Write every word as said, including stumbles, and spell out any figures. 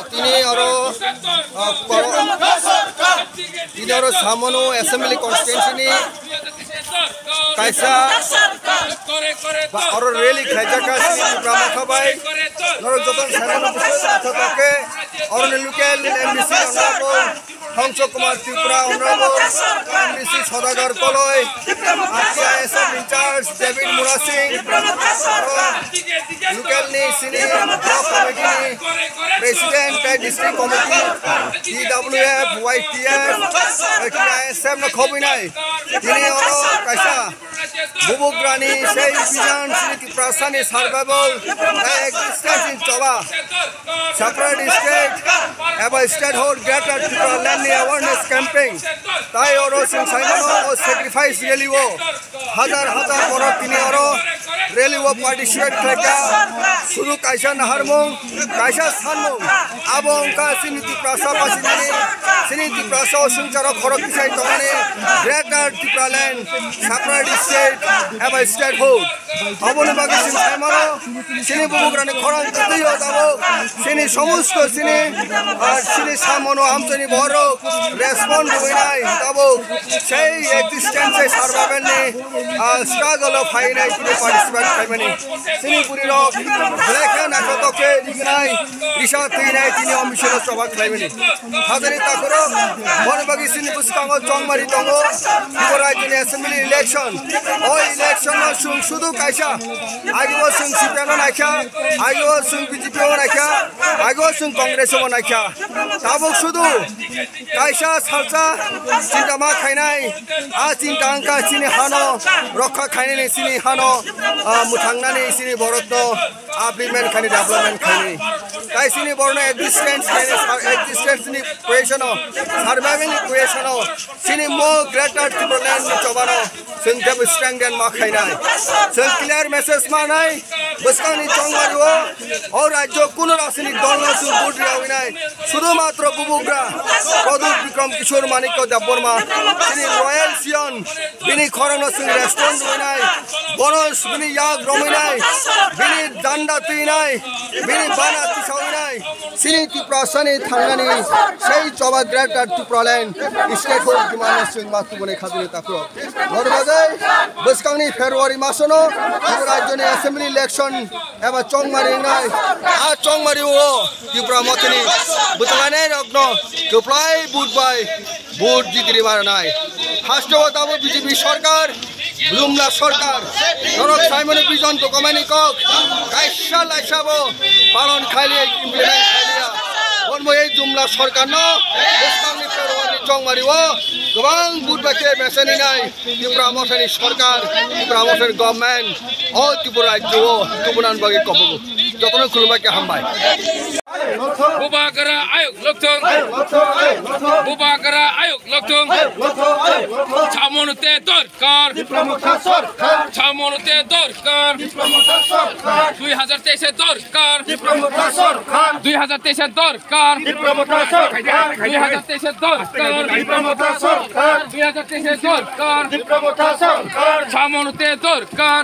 Tini oro, ah, koro-, tini oro Samonu Assembly Constituency ni kaisa ba oro rally khlaijak kha, sini Tipra Motha bai. Norok joto Samonu bwswk naithotok khe oro ni local M D C Honorable Hongso Kumar Tripura, Honorable M D C Sodagar Koloi, R T I S F in charge David Murasing, oro local ni sini block committee ni president tei district committee, T W F, Y T F, T I S F no khobwi nai. Tini oro kaisa Bubugrani sei vision sini Tiprasani survival tei existence ni choba separate state eba statehood Greater Tipraland ni awareness campaign tai oro chwng saimano o sacrifice rally o hajar hajar borok tini oro rally o participate khlaikha. Sudu kaisa naharmung, kaisa sanmung, abo wngkha chini Tiprasa basinani, chini Tiprasa o swngcharo khorok tisai tongmani Greater Tipraland separate state eba statehood. Aboni bagwi chwng saimano, chini Bubugrani khorang kwtwi o tabuk, chini somosto chini, ah, chini Samonu amchaini borok respond rwinai tabuk sei existence, sei survival ni, ah, struggle o phainai tini participate khlaimani. Chini bwrwi rok belai khe naithotok khe rignai, risa twinai tini o missile o choba khlaimani. Hajani takhoro, boni bagwi chini bwskango chongmari tongo, Tripura Raijyoni Assembly election. O election no chwng sudu kaisa, agi o chwng C P M no naikha, agi o chwng B J P o naikha, agi o chwng Congress o naikha. Tabuk sudu kaisa salsa chinta ma khainai, a chinta wngkha chini hano rokha khainani, chini hano, ah, mwthangnani, chini borokno upliftment khainai, development khainai. Tai chini borokno existence khainai, existence ni question o, survival ni question o, chini mo Greater Tipraland ni chobano chwng tebo strengthen ma khainai. Chwng clear message manai, bwskangni chongmari o, o rajyo kuno rajnik dolno chwng vote riyawi nai. Sudhumatro Bubugra Pradyut Bikram Kishore Manikya Debbarma, chini Royal Siyong, bini khorangno chwng respond rwinai, bono bini yak romwinai, bini janda twinai, bini bana tisawinai, chini Tiprasani thangnani sei choba Greater Tipraland statehood demand no chwng ma tubunai khajani takhuk. Norbagai bwskangni February masono Tripura Rajyoni Assembly election eba chongmari wngnai. A chongmari o Tipra Mothani bwtwlainai rokno kwplai vote bai vote jitiri manai. Haste o tabuk B J P sorkar, jumla sorkar, norok saimano vision dokumani kok kaisa laisabo palon khaili, implement khailiya. Onmo ei jumla sorkarno bwskangni February chongmari o kwbang vote bai khe mechani nai. Tipra Mothani sorkar, Tipra Mothani government, o Tripura rajyo o tubunan bagwi kobogo. Jotono khulumbai khe hambai. Bubagra ayuk lokthung. Bubagra ayuk lokthung. Samonu te dorkar. Samonu te dorkar. Dui hajar teis e dorkar. Dui hajar teis e dorkar. Dui hajar teis e dorkar. Dui hajar teis e dorkar. Samonu te dorkar.